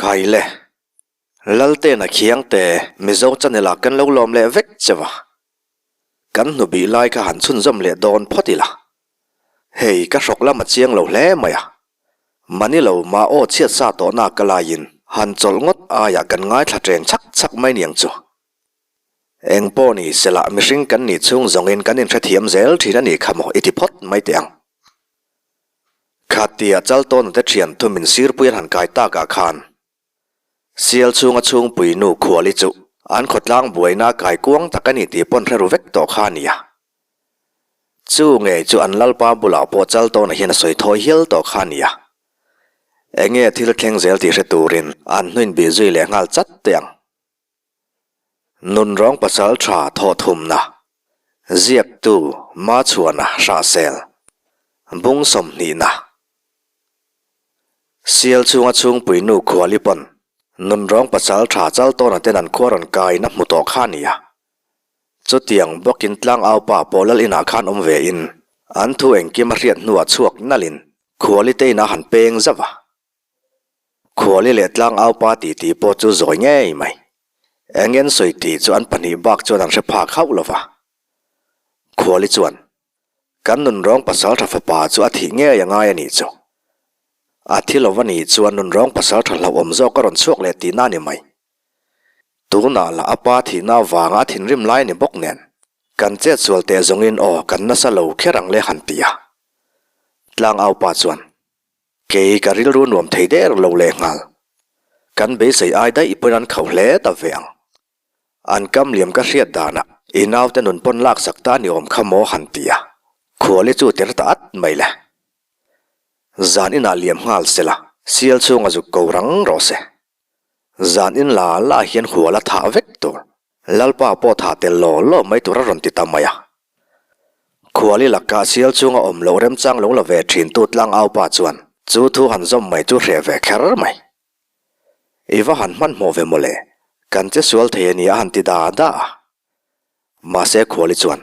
Khai le. Laltena Khiangte Mizo channel ah kan lo lawm leh vek cheu a. Kan hnubih lai kha han chhunzawm leh dawn phawt ila. Hei ka hrawk lam a chiang lo hle mai a. Mani lo mah aw chhiat sa tawhna ka laiin han chawlh ngawt aiah kan ngaithla ṭeng chhak chhak mai niang chu. Eng pawh ni sela mihring kan nih chhung zawngin kan inhrethiam zel ṭhin a nih kha maw i ti phawt mai teh ang. Khatia Chaltawna te ṭhian thumin sirpui an han kai takah khan Sial chhunga chhungpui nu Khuali chu an khawtlang buaina kai kuang tak a ni tih pawn hre ru vek tawh kha a nia. Chu ngei chu an lalpa bulah pawh Chaltawna hian a sawi thawi hial tawh kha a nia. Enge thil thleng zel tih hre turin an hnuin bih zui leh nghal chat teh ang. Nunrawng pasal tha thawhthumna, Ziaktu Machhuana Hrahsel, Bung sawmhnihna. Sial chhunga chhungpui nu Khuali pawn Nunrawng pasal tha Chaltawna ten an khua rawn kaiin a hmu tawh kha a nia. Chutiang bawkin tlangaupa pawh lal inah khan awm ve in an thu engkim a hriat hnuah chhuak nalhin Khuali te inah han peng zauh a. Khuali leh tlangaupa titi pawh chu zawi ngei mai. Engen sawi tih chu an pahnih bak chuan an hre phak hauh lo va. Khuali chuan, Kan nunrawng pasaltha fapa chu a thih ngei a ngai a nih chu. A thi lo a nih chuan nunrawng pasaltha hlauhawm zawk a rawn chhuak leh tihna a ni mai. Tunah lah a pa thihna avanga a thinrim lai a ni bawk nen, kan chetsual teh zawngin aw kan nasa lo kher ang le han ti a. Tlangaupa chuan, Kei ka rilru nuam thei der lo lehnghal. Kan beisei ai daih pawhin an khauh hle ta ve ang. An kam liam ka hriat danah i naute nun pawn laksak ta ni awm kha maw han ti a, khuali chu ter ta at mai le. Zan inah liam nghal se la, sial chhunga zuk ko rang rawh se. Zan in la la hian hual a thah vek tur, Lalpa pawh thah tel law law mai tur a rawn ti ta mai a. Khuali laka sial chunga awm loh remchang lo la ve thin tu tlangaupa chuan chu thu han zawm mai chu hreh ve kher mai. I va han hmanhmawh ve mawle, kan che sual thei a ni a han ti da da a. Mahse Khuali chuan,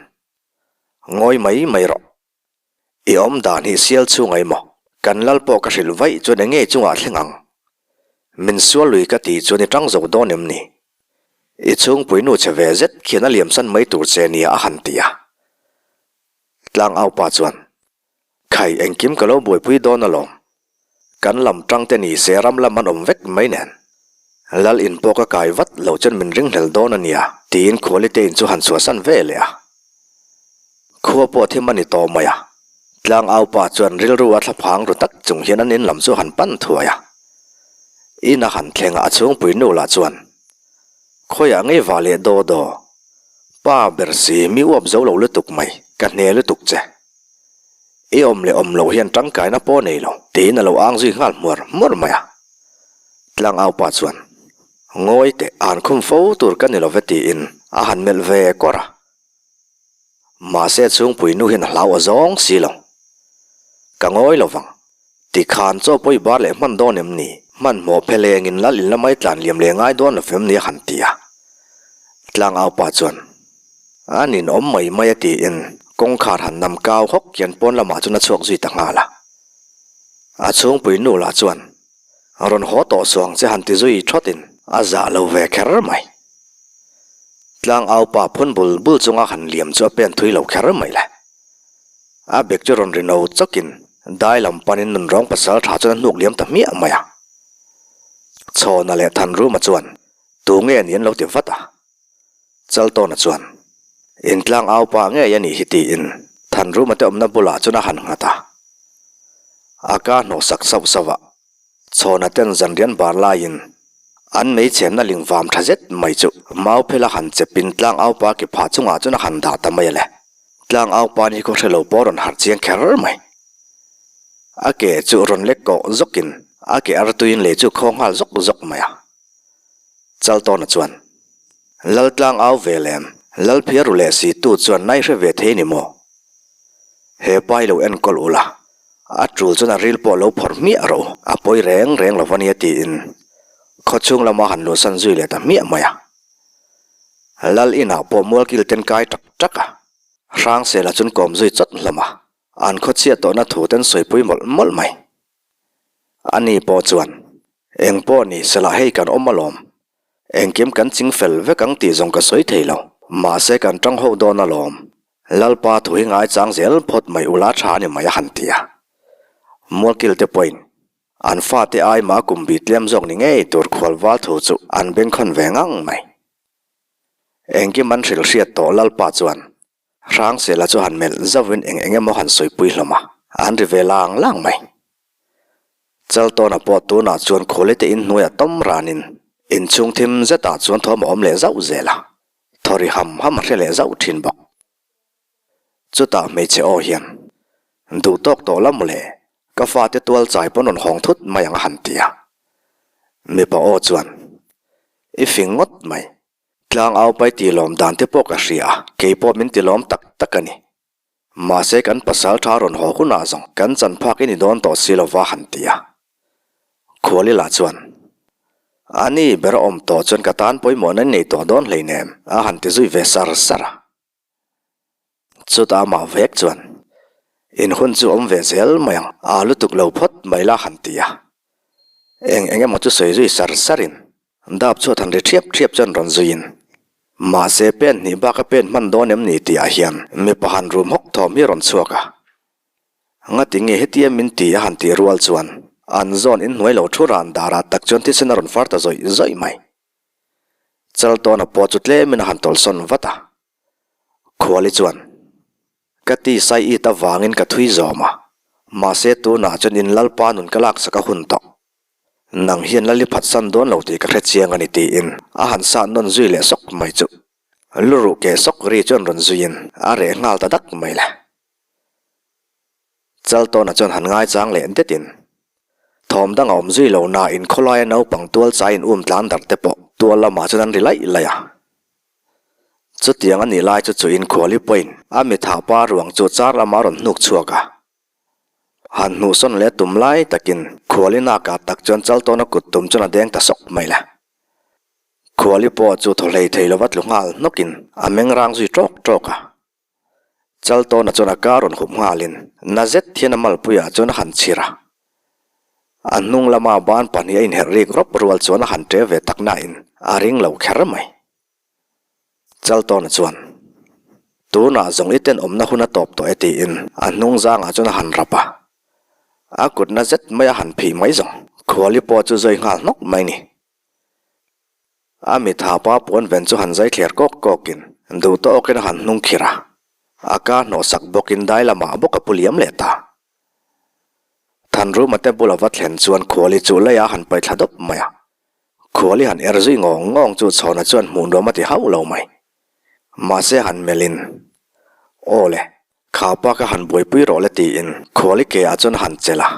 Ngawi mai mai rawh. I awm dan hi sial chhunga i maw? Kan lal pawh ka hrilh vaih chuan enge i chungah thleng ang? Min sual lui ka tih chuan i tang zo dawn em ni? I chhungpui nu che ve zet khian a liamsan mai tur che nia a han ti a. Tlangaupa chuan, Khai, engkim ka lo buaipui dawn alawm. Kan lam tang te ni se ram lam an awm vek mai nen. Lal in pawh ka kai vat lo chuan min ringhlel dawn a nia, tiin khualite in chu han chhuahsan ve leh a. Khua pawh thim a ni tawh mai a. Tlangaupa chuan rilru a thlaphang ru tak chung hian an in lam chu han pan thuai a. In a han thleng a, a chhungpui nu lah chuan, Khawiah ngei vah leh daw daw, pa ber si mi uap zo lo lutuk mai, ka hne lutuk che. I awm leh awm loh hian tangkaina pawh nei lo, tiin a lo ang zui nghal hmuar hmuar mai a. Tlangaupa chuan, Ngawi teh, an khum fo tur ka ni lo ve tiin a han melh ve kawr a. Mahse chhungpui nu hian a hlau a zawng si lo. Ka ngawi lo vang. Tikhan chaw pawi bar leh hman dawn em ni? Hmanhmawh phe lengin lal in lamai tlan liam leh ngai dawn lo fem ni a han ti a. Tlangaupa chuan, A nin awm mai mai a tiin kawngkhar han nam kau hawk hian pawn lamah chuan a chhuak zui ta nghal a. A chhungpui nu lah chuan, Rawn haw tawh suh ang che han ti zui thawtin a zah lo ve kher mai. Tlangaupa phun bul bul chunga han liam chu a pen thui lo kher mai le. A bek chu rawn ri no chawkin dai lam panin nunrawng pasal tha chuan a hnuk liam ta hmiah mai a. Chhawna leh Thanruma chuan tu nge ni an lo ti vat a. Chaltawna chuan Intlang au pa ngei a nih hi tiin Thanruma te awmna bulah chuan a han nghat a. A ka hnawh sak sauh sauh a. Chhawna ten zanrian bar laiin an meichhemna ling vam tha zet mai chu mau phela han chepin tlang aupa ke phah chungah chuan a han dah ta mai a le. Tlang aupa ni khaw hre lo pawh rawn harh chiang kher mai. A ke chu rawn lek kawh zawkin a ke artuiin lei chu khaw nghal zawk zawk mai a. Chaltawna chuan, Lal tlang au ve lem, Lal phiar ru leh si tu chuan nai hre ve thei ni maw? He pa hi lo enkawl ula, a tul chuan a ril pawh lo phawrh hmiah rawh u, a pawi reng reng lo va nia tiin khawchhung lama han luhsan zui leh ta hmiah mai a. Lal inah pawh mualkil ten kai tak tak a, Hrangsela chuan kawm zui chawt hlawm a, an khawchhiat tawhna thu ten sawipui mawlh mawlh mai. Ani pawh chuan. Eng pawh ni sela hei kan awm alawm. Engkim kan ching fel vek ang tih zawng ka sawi thei lo. Mahse kan tang ho dawn alawm. Lalpa thu hi ngaichang zel phawt mai ula tha a ni mai a han ti a. Mualkil te pawhin an fate ai mah kum bi tlem zawk ni ngei tur khualval thu chu an bengkhawn ve ngang mai. Engkim an hrilh hriat tawh Lalpa chuan Hrangsela chu han melh zauhin eng eng emaw han sawipui hlawm a, an ri ve lang lang mai. Chaltawna pawh tunah chuan Khawlite inhnuaiah tawm ranin inchhung thim zetah chuan thawm a awm leh zauh zel a, thaw ri ham ham a hre leh zauh thin bawk. Chutah hmeichhe aw hian, Duh tawk tawh la mawle, ka fate tual chai pawn rawn hawng thut mai ang a han ti a. Mipa aw chuan, I fing ngawt mai, Tlang au pai ti lawm dan te pawh ka hria a, kei pawh min ti lawm tak tak a ni. Mahse kan pasal tha rawn haw hunah zawng kan chan phak i ni dawn tawh si lova han ti a. Khualila chuan, A ni ber a awm tawh chuan ka tan pawimawhna i nei tawh dawn hleinem a han ti zui ve sar sar a. Chutah amah vek chuan, In hun chu awm ve zel mai ang, aa lutuk lo phawt mai la han ti a. Eng eng emaw chu sawi zui sar sarin, dap chhuat han ri ṭhiap ṭhiap chuan rawn zuiin, Mahse pen hnih bak a pen hman dawn em ni tihah hian mipa han rum hawk thawm hi a rawn chhuak a. Ngati nge hetia min ti a han tih rual chuan an zawn inhnuai lo thu ran darah tak chuan thisen a rawn far ta zawih zawih mai. Chaltawna pawh chu tlemin a han tawlhsawn vat a. Khuali chuan, Ka ti sai it avangin ka thui zawm a, mahse tunah chuan in Lalpa nun ka laksak a hun tawh. Nang hian Lali phatsan dawn lo tih ka hre chiang a ni tiin a han sah nawn zui leh sawk mai chu. Luruh keh sawk ri chuan rawn zuiin a reh nghal ta dak mai le. Chaltawna chuan han ngaichang leh detin thawm dang a awm zui lo nain khawlaia naupang tual chai in um tlan darh te pawh tual lamah chuan an ri laih laih a. Chutiang a nih lai chu chu inkhuali pawhin a mithah pa ruang chu char lama rawn hnuk chhuak a. Han hnuhsawn leh tum lai takin khuali nakah tak chuan Chaltawna kut tum chuan a deng ta sawk mai le. Khuali pawh chu thaw hlei thei lova tlu nghal hnawkin a meng rang zui ṭawk ṭawk a. Chaltawna chuan a ka rawn hup nghalin na zet hian a malpuiah chuan a han chhir a. A hnung lama ban pahnih a inherh rik rawp rual chuan a han ṭe ve tak nain a ring lo kher mai. Chaltawna chuan, Tunah zawng i tenawmna hun a tawp tawh e tiin a hnung zangah chuan a han rap a. A kut na zet mai a han phih mai zawng. Khuali pawh chu zawi nghal hnawk mai ni. A mitha pa puan ven chu han zai thler kawk kawkin duh tawkin a han hnung khir a. A ka hnawhsak bawkin dai lamah bawk a pu liam leh ta. Thanruma te bula va thlen chuan Khuali chu leiah a han paih thla dawp mai a. Khuali han er zui ngawng ngawng chu Chhawna chuan hmuh nuam a ti hauh lo mai. Mahse han melhin, Aw le, kha pa kha han buaipui rawh le tiin Khuali ke ah chuan a han chelh a.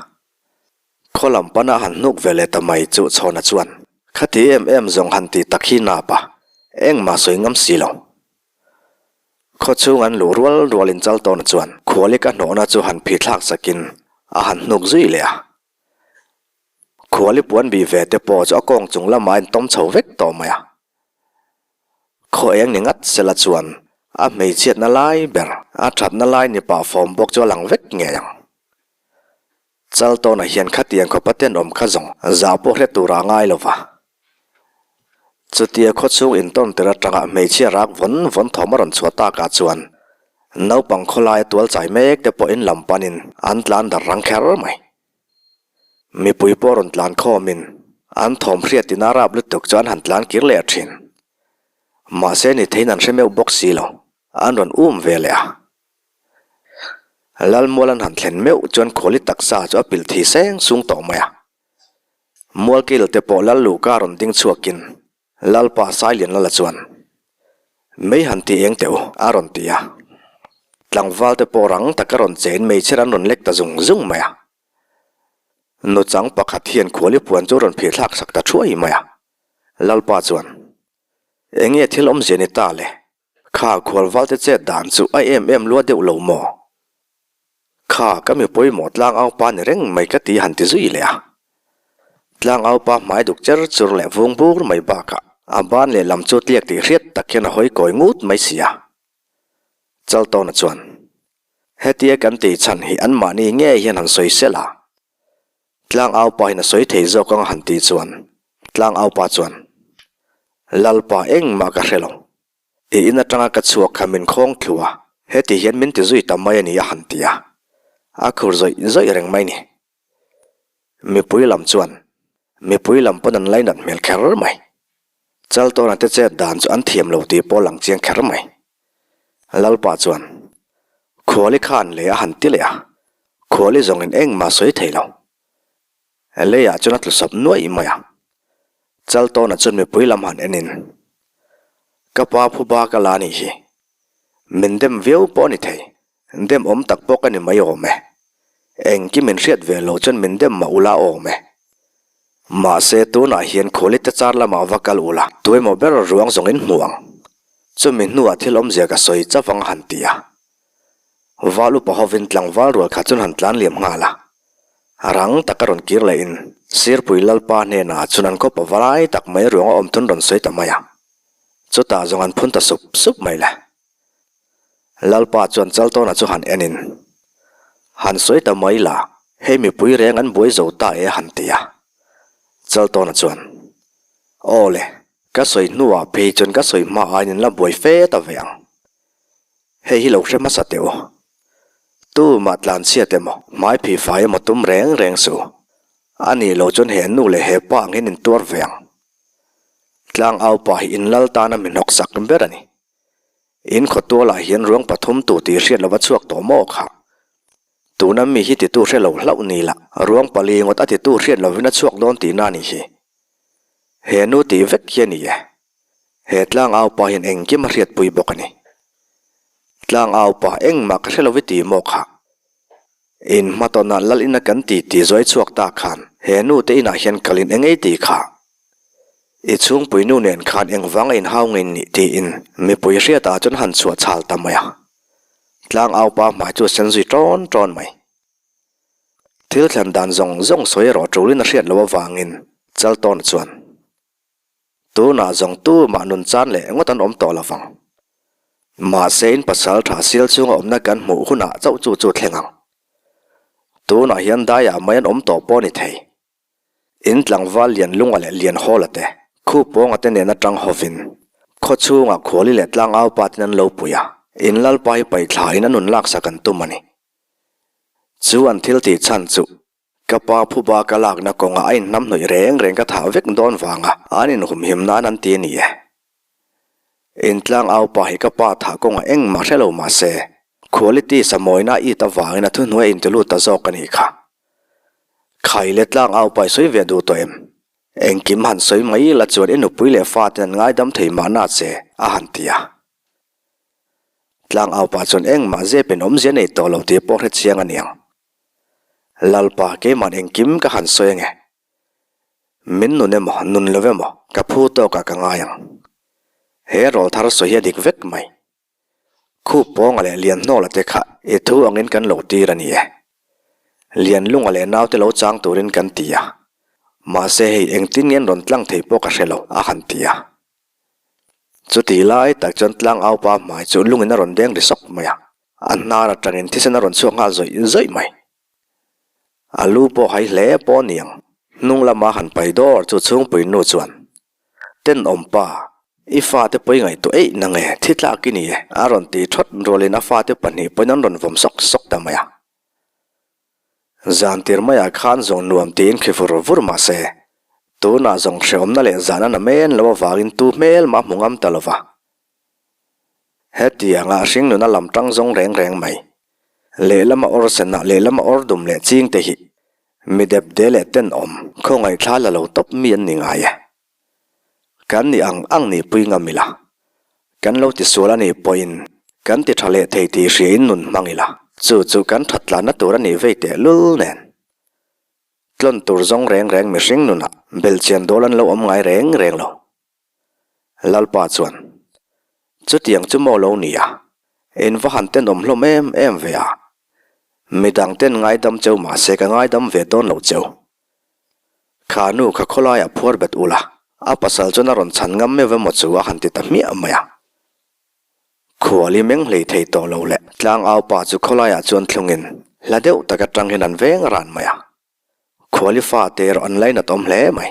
Khaw lam pana han hnuk ve leh ta mai chu Chhawna chuan, Khati em em zawng han ti tak hi nap a, engmah sawi ngam si lo. Khaw chhung an luh rual rualin Chaltawna chuan Khuali ka hnawhna chu han phih thlak sakin a han hnuk zui leh a. Khuali puan bih ve te pawh chu a kawng chung lamah a intawm chho vek tawh mai a. Khaw eng ni ngat sela chuan a hmeichhiatna lai ber, a thatna lai ni pah fawm bawk chu a lang vek ngei ang. Chaltawna hian khatiang khawpa tenawm kha zawng zah pawh hre tura a ngai lo va. Chutia khawchhung intawn tir atanga hmeichhia rak vawn vawn thawm a rawn chhuah takah chuan naupang khawlaia tual chai mek te pawhin lam panin an tlan dar rang kher mai. Mipui pawh rawn tlan khawmin an thawm hriatin a rap lutuk chu an han tlan kir leh thin. Mahse ni theiin an hre meuh bawk si lo, an rawn um ve leh a. Lalmual an han thlen meuh chuan Khawli taksa chu a pilh thi seng sung tawh mai a. Mualkil te pawh Lal Luhka rawn ding chhuakin Lalpa Sailian Lala chuan, Mei han ti eng teh u, a rawn ti a. Tlangval te pawh rang taka rawn chein meichher an rawn lek ta zung zung mai a. Nuchang pakhat hian Khuali puan chu rawn phih thlak sak ta thuai mai a. Lalpa chuan, Enge thil awmzia ni ta le? Kha khualval te chet dan chu a em em lua deuh lo maw? Kha ka mi pawimawh tlangau pa ni reng mai ka ti han ti zui leh a. Tlangau pa hmai duk cher chur leh vung bur mai bakah a ban leh lam chu tliak tih hriat tak hian a hawi kawi ngut mai si a. Chaltawna chuan, Hetia kan tih chhan hi anmahni ngei hian han sawi sel a. Tlangaupa in a sawi thei zawk ang a han tih chuan Tlangaupa chuan, Lalpa engmah ka hre lo. I in atanga ka chhuak kha min khawng thlu a, heti hian min ti zui ta mai a ni a han ti a. A khur zawih zawih reng mai ni. Mipui lam chuan mipui lam pawn an lainat hmel kher mai. Chaltawna te chet dan chu an thiam lo tih pawh lang chiang kher mai. Lalpa chuan Khuali khan lei a han ti leh a, Khuali zawngin engmah sawi thei lo. Leiah chuan a tlu sawp nuaih mai a. Chaltawna chuan mipui lam han enin, Ka pa phuba ka la nih hi. Min dem viau pawh a ni thei. Dem awm tak pawh ka ni mai awm e. Engkim min hriat ve loh chuan min dem mah ula awm e. Mahse tunah hian Khuali te char lamah va kal ula, tuemaw ber ruang zawng in hmu ang. Chumi hnuah thil awmzia ka sawi chauh ang a han ti a. Val upa hovin tlangval rual kha chuan han tlan liam nghal a. Rang taka rawn kir lehin Sirpui Lalpa hnenah chuan an khawpa valai tak mai ruang a awm thun rawn sawi ta mai a. Chutah zawng an phun ta sup sup mai le. Lalpa chuan Chaltawna chu han enin, Han sawi ta mai la, hei mipui reng an buai zo ta e a han ti a. Chaltawna chuan, Aw le, ka sawi hnuah phei chuan ka sawi hma aiin in la buai fe ta ve ang. Hei hi lo hre hmasa teh u. Tumah tlanchhiat emaw, hmai phih fai emaw tum reng reng suh. A nih loh chuan he nu leh he pa ang hian in tuar ve ang. Tlangau pa hi in lal tana mi hnawksak ber a ni. In khawtualah hian ruang pathum tu tih hriat lova chhuak tawh maw kha? Tuna mi hi titu hre lo hlauh ni la, ruang pali ngawt a titu hriat lovin a chhuak dawn tihna a nih hi. He nu tih vek hi a ni e. He tlangau pa hian engkim a hriatpui bawk a ni. Tlangau pa engmah ka hre lo i ti maw kha? In hmatawnah lal ina kan ti tih zuai chhuak ta khan he nu te inah hian kalin eng ei tih kha? I chhungpui nu nen khan engvanga inhau ngei nih tiin mipui hriatah chuan han chhuah chhal ta mai a. Tlangau pa hmai chu a sen zui ṭawn ṭawn mai. Thil thlen dan zawng zawng sawi erawh ṭulin a hriat loh avangin Chaltawn chuan Tunah zawng tumah nun chan leh ngawt an awm tawh lo vang. Mahse in pasal tha sial chhunga awmna kan hmuh hunah chauh chu chu thleng ang. Tunah hian daiah mai an awm tawh pawh a ni thei. In tlangval Lianlunga leh Lianhawla te, Khupawnga te nen atang hovin, khaw chhungah Khuali leh Tlangaupa ten an lo pui a, in Lalpa hi paihthla in a nun laksak an tum a ni. Chu an thil tih chhan chu Ka pa phuba ka lakna kawngah a inhnamhnawih reng reng ka thah vek dawn vanga an inhumhim nan an ti a ni e. Intlang au pa hi ka pa thah kawngah engmah hre lo mah se, quality samawina a it avangin a thuhnuai a intilut ta zawk a nih kha. Khai leh tlang au pa i sawi ve duh tawh em? Engkim han sawi mai ila chuan i nupui leh faten an ngaidam thei mahna che, a han ti a. Tlang au pa chuan engmah zepin awmzia nei tawh lo tih pawh hre chiang a niang. Lalpa, keimahn engkim ka han sawi ange. Min nun emaw, nun lo emaw, ka phu tawkah ka ngai ang. He rawlthar sawi hi a dik vek mai. Khup pawnga leh Lianhnawla te kha i thu angin kan lo tir a ni e. Lianlunga leh naute lo chang turin kan ti a. Mahse hei engtin nge an rawn tlang thei pawh ka hre lo, a han ti a. Chuti lai tak chuan tlangaupa hmai chu lungin a rawn deng ri sawk mai a. A hnar atangin thisen a rawn chhuak nghal zawih zawih mai. A lu pawh hai hle pawh a ni ang. Hnung lama han pai dawr chu chhungpui nu chuan, Tenawm pa, i fate pawi ngaihtuah eih na nge, thi tlak i ni e, a rawn ti thawt rualin a fate pahnih pawhin an rawn vawm sawk sawk ta mai a. Zan tir maiah khan zawng nuam tiin khi vur vur mah se, tunah zawng hrehawmna leh zan a na men lo avangin tu hmel mah hmu ngam ta lo va. Hetianga hringnuna lam tang zawng reng reng mai. Lehlama awr senah lehlama awr dum leh ching te hi mi depde leh tenawm khawngaihthla la lo tawp mi an ni ngai e. Kan nih ang ang nih pui ngam ila. Kan lo tisual a nih pawhin kan ti tha leh thei tih hriain nun hmang ila. Chu chu kan that tlanna tur a nih vei teh lul nen. Tlawn tur zawng reng reng mihring nunah belhchian dawl an lo awm ngai reng reng lo. Lalpa chuan, Chutiang chu maw lo ni a, in va han tenawm hlawm em em ve a. Midang ten ngaidam cheu mah se ka ngaidam ve dawn lo cheu. Kha nu kha khawlaiah phuar bet ula, a pasal chuan a rawn chhan ngam meuh emaw chu a han ti ta hmiah mai a. Khuali meng hlei thei tawh lo leh tlangau pa chu khawlaiah chuan thlungin hla deuh tak atang hian an veng ran mai a. Khuali fate erawh an lainat awm hle mai.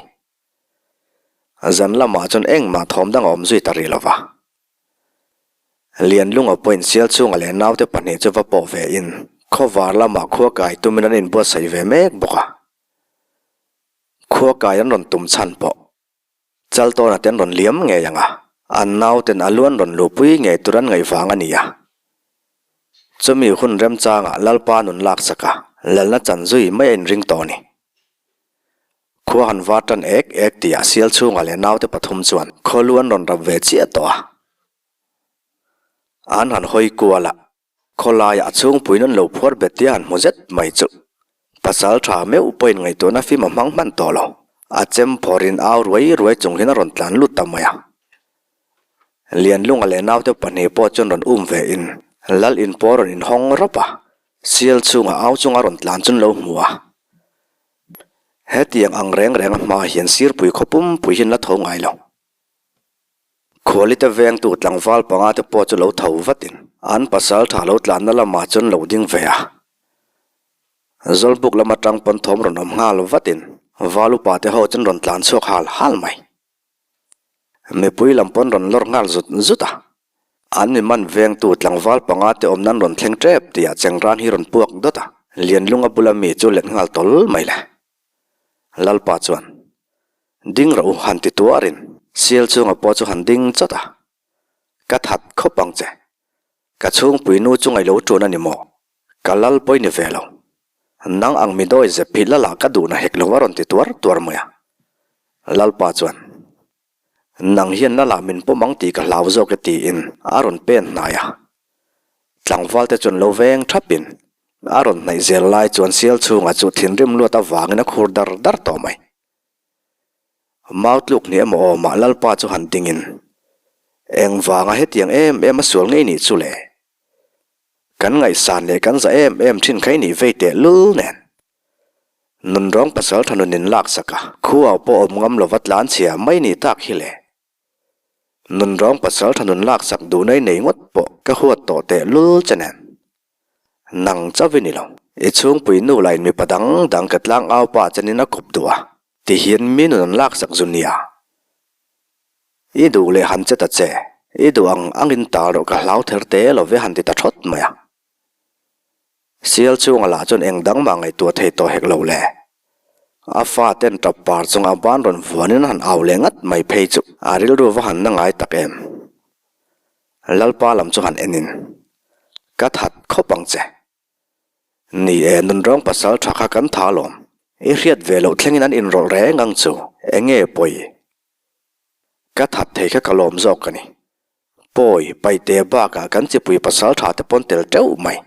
Zan lamah chuan engmah thawm dang a awm zui ta rih lo va. Lianlunga pawhin sial chhunga leh naute pahnih chu va pawh ve in khawvar lamah khua kai tumin an inbuatsaih ve mek bawk a. Khua kai an rawn tum chhan pawh Chaltawna te an rawn liam ngei ang a, an nauten a lu an rawn luhpui ngei tur an ngaih vang a ni a. Chumi hun remchangah Lalpa nun laksak a, lalna chan zui mai a inring tawh a ni. Khua han var tan ek ek tihah sial chhungah leh naute pathum chuan khaw lu an rawn rap ve chiah tawh a. An han hawi kual a, Khawlaiah a chhungpuiin an lo phuar bet tia han hmu zet mai chu pasal tha meuh pawhin ngaihtuahna fim a hmang hman tawh lo. A chem phawrhin au ruai ruai chung hian a rawn tlan lut ta mai a. Lianlunga leh naute pahnih pawh chuan rawn um ve in lal in pawh a rawn inhawng rawp a, sial chhungah au chunga rawn tlan chu an lo hmu a. Hetiang ang reng reng a hma hian sirpui khaw pumpui hian la tho ngai lo. Khualite vengtu tlangval panga te pawh chu lo tho vatin an pasal tha lo tlanna lamah chuan lo ding ve a. Zawlbuk lam atang pawn thawm rawn awm nghal vatin val upa te ho chuan rawn tlan chhuak hal hal mai. Mipui lam pawn rawn lawr nghal zut zut a. An mi man vengtu tlangval panga te awmna an rawn thleng tep tihah chengrang hi rawn puak dawt a, Lianlunga bula mi chu let nghal tawl mai le. Lalpa chuan, Ding rawh u han ti tuarin sial chunga pawh chu han ding chawt a, Ka that khawp ang che. Ka chhungpui nu chu ngaih lo ṭun a ni maw? Ka lal pawi ni ve lo. Nang ang mi dawi zep hi lala ka duhna hek lo a rawn ti tuar tuar mai a. Lalpa chuan, Nang hian lala min pawm ang tih ka hlau zawk e tiin a rawn pen hnai a. Tlangval te chuan lo veng thapin a rawn hnaih zel lai chuan sial chhungah chu thinrim luat avangin a khur dar dar tawh mai. Mau tluk ni emaw awmah Lalpa chu han dingin engvanga hetiang em em a sual ngei nih chu le? Kan ngaihsan leh kan za em em thin kha i nih vei teh lul nen. Nunrawng pasal tha nun in laksak a, khuau pawh awm ngam lova tlan chhia mai nih tak hi le. Nunrawng pasal tha nun laksak duhna i nei ngawt pawh ka huat tawh teh lul che nen. Nang chauh i ni lo. I chhungpui nu lah in mipa dang dang ka tlang au pa chenin a kawp duh a, ti hian mi nun an laksak zu nia. I duh leh han che ta che, i duh ang angin tal rawh ka hlau ther te lo ve han ti ta thawt mai a. Sial chhunga lah chuan eng dang mah ngaihtuah thei tawh hek lo le. A fa ten tap par chunga ban rawn vuanin han au leh ngat mai phei chu a rilru va han na ngai tak em. Lalpa lam chu han enin, Ka that khawp ang che. Ni e, nunrawng pasal tha kha kan tha alawm. I hriat ve loh thlengin an inrawlh reng ang chu, enge pawi? Ka that thei kha ka lawm zawk a ni. Pawi, paite bakah kan chipui pasal tha te pawn tel teuh mai.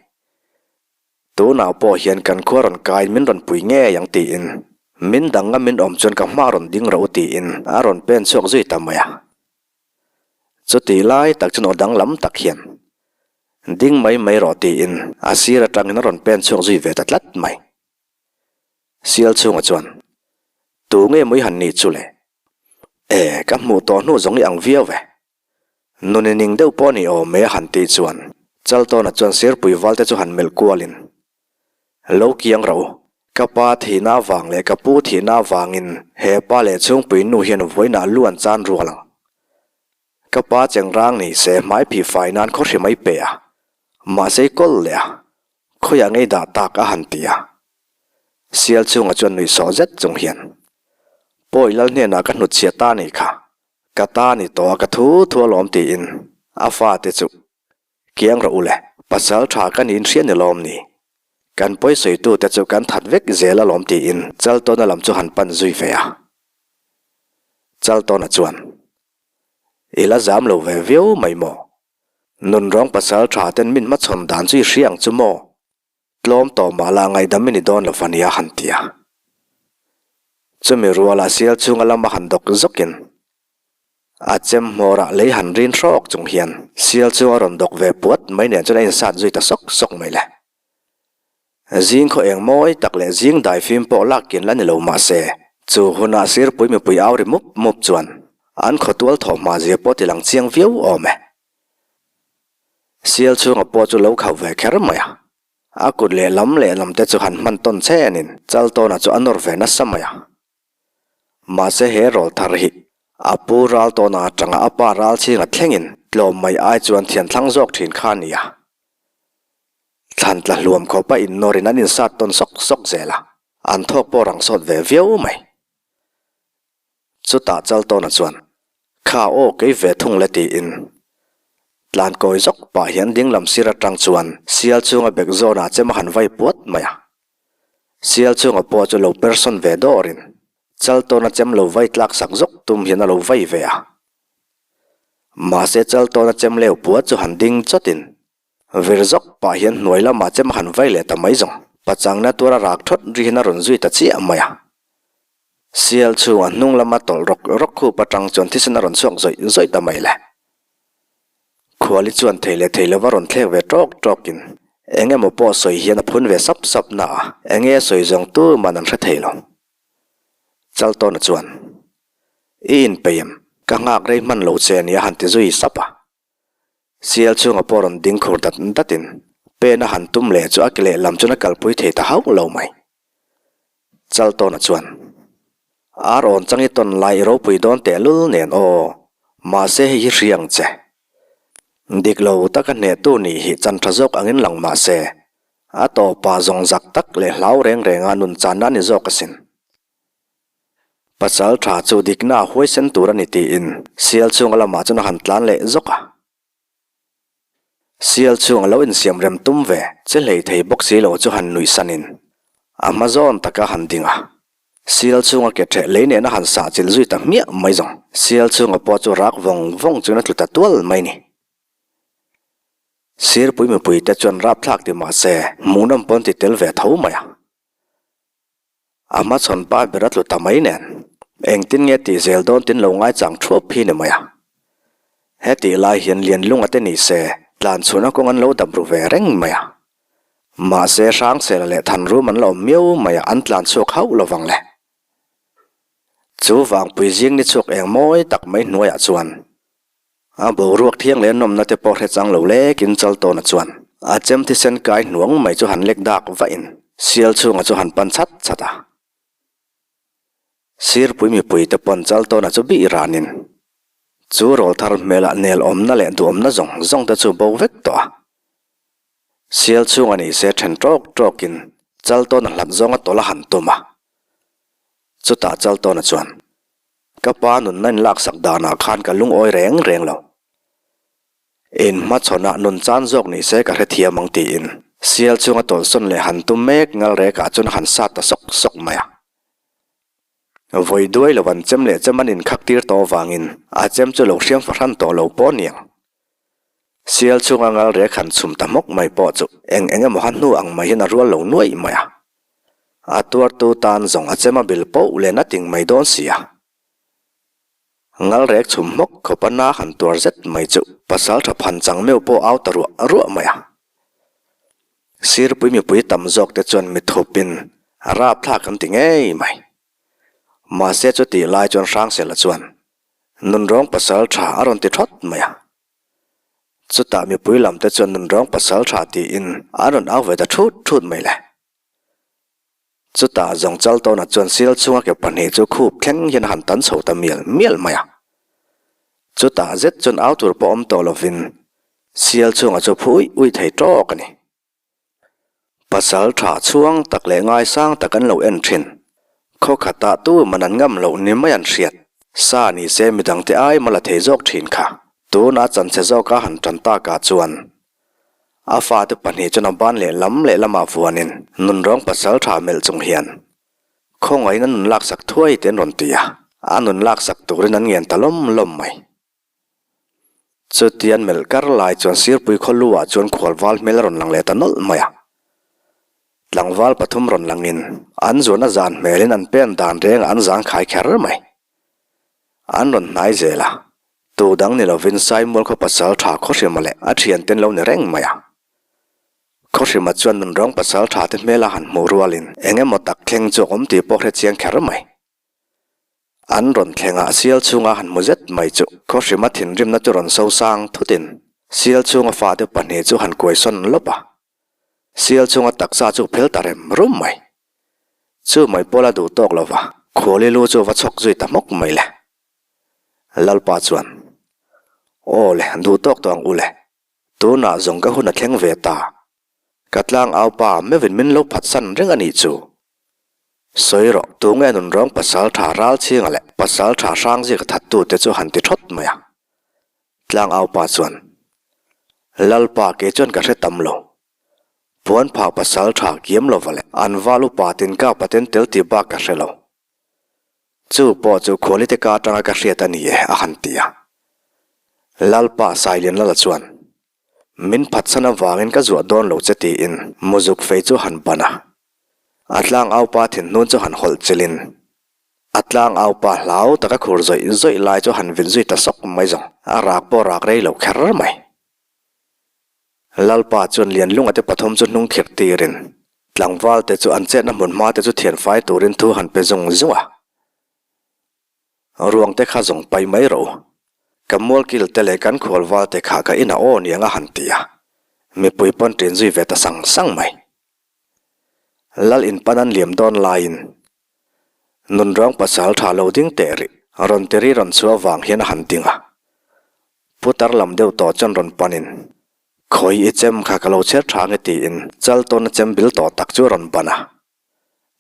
Tunah pawh hian kan khua rawn kaiin min rawn pui ngei ang tiin, min dang a min awm chuan ka hma rawn ding rawh u tiin a rawn pen chhuak zui ta mai a. Chutih lai tak chuan aw danglam tak hian, Ding mai mai rawh tiin a sir atangin a rawn pen chhuak zui ve ta tlat mai. Sial chhunga chuan, Tu nge maw i han nih chu le? E, ka hmuh tawh hnu zawng i ang viau ve. Nun i ning deuh pawh ni awm mai a han tih chuan Chaltawna chuan Sirpui valte chu han melh kualin, Lo kiang rawh u, ka pa thihna avang leh ka pu thihna avangin he pa leh chhungpui nu hian vawiinah lu an chan rual ang. Ka pa chengrang ni se hmai phih fai nan khaw hri mai pe a, mahse i kawl leh a, khawiah ngei dah tak a han ti a. Sial chhunga chuan nuih sawh zet chung hian, Pawi lal hnenah ka hnutchhiah ta ni kha, ka ta ni tawh a ka thu thu alawm tiin a fate chu kiang rawh u le, pasal tha ka niin hria ni lawm ni, kan pawisawitute chu kan that vek zel alawm tiin Chaltawna lam chu han pan zui ve a. Chaltawna chuan, I la zam lo ve viau mai maw? Nunrawng pasal tha ten min hmachhawn dan chu i hria ang chu maw? Tlawm tawh mah la ngaihdam i ni dawn lo va nia han ti a. Chumi ruala sial chhunga lama han dawk zawkin a chem hmawrah lei han rin hrawk chung hian sial chu a rawn dawk ve puat mai nen chuan a insat zui ta sawk sawk mai le. Zing khaw eng mawi tak leh zing dai fim pawh lak kin la ni lo mah se, chu hunah sirpui mipui au ri mup mup chuan an khawtual thawh hma zia pawh ti lang chiang viau awm e. Sial chhunga pawh chu lo khauh ve kher mai a. A kut leh lam leh lam te chu han hman tawn chenin Chaltawna chu a nawr ve nasa mai a. Mahse he rawl thar hi a pu Raltawna atanga a pa Ralchhinga thlengin tlawm mai ai chuan thian thlang zawk thin kha a ni a. Thlan tla hluam khawpa innawrin an insat tawn sawk sawk zel a, an thawk pawh rang sawt ve viau mai. Chutah Chaltawna chuan, Kha aw kei ve thung le tiin tlan kawi zawk pah hian ding lam sir atang chuan sial chunga bek zawnah chem a han vai puat mai a. Sial chunga pawh chu lo persawn ve dawrin Chaltawna chem lo vai tlak sak zawk tum hian a lo vai ve a. Mahse Chaltawna chem leu puat chu han ding chawtin vir zawk pah hian hnuai lamah chem a han vai leh ta mai zawng. Pachangna tuara rak thawt ri hian a rawn zui ta chiah mai a. Sial chhunga hnung lama tawlh rawk rawk khup atang chuan thisen a rawn chhuak zawih zawih ta mai le. Khuali chuan thei leh thei lova rawn thlek ve tawk tawkin eng emaw pawh sawi hian a phun ve sap sap na a, eng nge sawi zawng tuman an hre thei lo. Chaltawna chuan, I inpeih em? Ka nghak rei hman lo che nia han ti zui sap a. Sial chhunga pawh rawn ding khur dat datin pen a han tum leh chu a ke lehlam chuan a kalpui thei ta hauh lo mai. Chaltawna chuan, Ar awn chang i tawn lai i ropui dawn tehlul nen aw, mahse hei hi hria ang che. Dik lo taka hnehtu nih hi chan tha zawk angin lang mahse, a tawpah zawng zak tak leh hlau reng renga nun channa a ni zawk asin. Pasal tha chu dikna a huaisen tur a ni tiin sial chhunga lamah chuan a han tlan leh zawk a. Sial chhung a lo insiam rem tum ve che hlei thei bawk si lo chu han nuih sanin a hma zawn taka han ding a. Sial chhunga ke ṭheh lei nena han sah chilh zui ta hmiah mai zawng. Sial chhunga pawh chu rak vawng vawng chuan a tlu ta tual mai ni. Sirpui mipuite chuan rapthlak ti mah se hmuhnawm pawn ti tel ve tho mai a. A hmachhawn pa ber a tlu ta mai nen, engtin nge tih zel dawn tin lo ngaichang thuap hi ni mai a. Hetih lai hian Lianlunga te ni se tlan chhuna kawng an lo dap ru ve reng mai a. Mahse Hrangsela leh Thanrum an la awm miau mai a an tlan chhuak hauh lo vang le. Chu vangpui zing ni chhuak eng mawi tak mai hnuaiah chuan A boruak thiang leh nawmna te pawh hre chang lo lekin Chaltawna chuan a chem thisen kai hnuang mai chu han lek dak vahin sial chhunga chu han pan chat chat a. Sirpui mipui te pawn Chaltawna chu bih ranin chu rawlthar hmelah nel awmna leh duhawmna zawng zawng te chu bo vek tawh a. Sial chhunga ni se then tawk tawkin Chaltawna hlat zawnga tawlh a han tum a. Chutah Chaltawna chuan Ka pa nunna in laksak danah khan ka lungawi reng reng lo. In hmachhawnah nun chan zawk ni se ka hrethiam ang tiin sial chunga tawlhsawn leh han tum mek ngal rekah chuan a han sat ta sawk sawk mai a. Vawi duai lo an chem leh chem an inkhak tir tawh avangin a chem chu lo hriam fahran tawh lo pawh niang. Sial chunga ngal rek han chhum ta hmawk mai pawh chu eng eng emaw ha hnu ang mai hian a rual lo nuaih mai a. A tuartu tan zawng a chem a bil poh len a ting mai dawn si a. Ngal rek chhum hmawk khawp a na han tuar zet mai chu pasal tha phan chang meuh pawh au ta ruah ruah mai a. Sirpui mipui tam zawk te chuan mithupin rapthlak an ti ngei mai. Mahse chutih lai chuan Hrangsela chuan Nunrawng pasal tha a rawn ti thawt mai a. Chutah mipui lam te chuan nunrawng pasal tha tiin an rawn au ve ta thut thut mai le. Chutah zawng Chaltawna chuan sial chhunga ke pahnih chu khup thleng hian a han tan chho ta mial mial mai a. Chutah zet chuan au tur pawh awm tawh lovin sial chhunga chu phu uih uih thei tawk a ni. Pasal tha chhuang tak leh ngaisang tak an lo en thin. Khaw khatah tu man an ngam loh ni mai an hriat. Sa ni se midangte ai mal a thei zawk thin kha. Tuna chanchhe zawka han tan takah chuan a fate pahnih chuan a ban leh lam leh lamah vuanin nunrawng pasal tha melh chung hian khawngaihin a nun laksak thuai te an rawn ti a, a nun laksak turin an ngen ta lawm lawm mai. Chutian melh kar lai chuan Sirpui khaw lu ah chuan khualval hmel a rawn lang leh ta nawlh mai a. Tlangval pathum rawn langin an zuan a zan hmelin an pen dan rengah an zang khai kher mai. An rawn hnai zel a, tu dang ni lovin Saimual khaw pasal tha Khawhrima leh a thiante an lo ni reng mai a. Khawhrima chuan nunrawng pasal tha te hmel a han hmuh rualin eng emaw tak thleng chu a awm tih pawh hre chiang kher mai. An rawn thlengah sial chhunga han hmu zet mai chu Khawhrima thinrimna chu rawn so sang thutin sial chhunga fate pahnih chu han kuaisawn lawp a. Sial chunga taksa chu phel ta rem rum mai. Chu mai pawh la duh tawk lo va, Khuali lu chu va chhawk zui ta hmawk mai le. Lalpa chuan, Aw le, duh tawk tawh ang u le. Tunah zawng ka hun a thleng ve ta. Ka tlang au pa meuhin min lo phatsan reng a nih chu. Sawi rawh, tunge nunrawng pasal tha ral chhinga leh pasal tha hrang zika thattute chu han ti thawt mai a. Tlang au pa chuan, Lalpa kei chuan ka hre tam lo. Puan phah pasal tha kiam lova leh an val upa tin ka paten tel tih bak ka hre lo. Chu pawh chu khualite ka atanga ka hriat a ni e, a han ti a. Lalpa Sailianlala chuan, Min phatsan avangin ka zuah dawn lo che tiin muzuk fei chu han ban a. A tlang aupa thinhnun chu han hawlh chilhin a tlang aupa hlau taka khur zawih zawih lai chu han vin zui ta sawk mai zawng, a rak pawh rak rei lo kher mai. Lalpa chuan Lianlunga te pathum chu hnung khirh tirin tlangval te chu an chetna hmun hma te chu thian fai turin thu han pe zung zung a. Ruang te kha zawng pai mai rawh u. Ka mualkil te leh kan khualval te kha ka inah aw niang a han ti a. Mipui pawn ṭin zui ve ta sang sang mai. Lal in pan an liam dawn laiin Nunrawng pasal tha lo ding teh rih rawn ti ri rawn chhuah vang hian a han ding a. Putar lam deuh tawh chuan rawn panin, Khawi i chem kha ka lo chher tha nge tiin Chaltawna chem bil tawh tak chu a rawn ban a.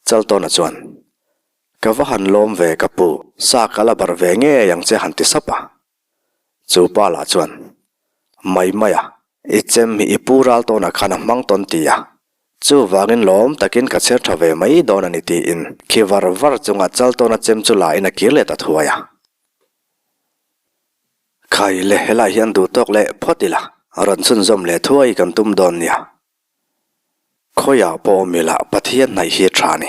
Chaltawna chuan, Ka va han lawm ve ka pu, sa ka la barh ve ngei ang che han ti sap a. Chu pa lah chuan, Mai mai a, i chem hi i pu ral tawnah khan a hmang tawn ti a, chuvangin lawm takin ka chher tha ve mai dawn a ni tiin khi var var chunga Chaltawna chem chu la in a kir leh ta thuai a. Khai le, helai hian duh tawk leh phawt ila, rawn chhunzawm leh thuai kan tum dawn nia. Khawiah pawh awm ila Pathian hnaih hi tha ni.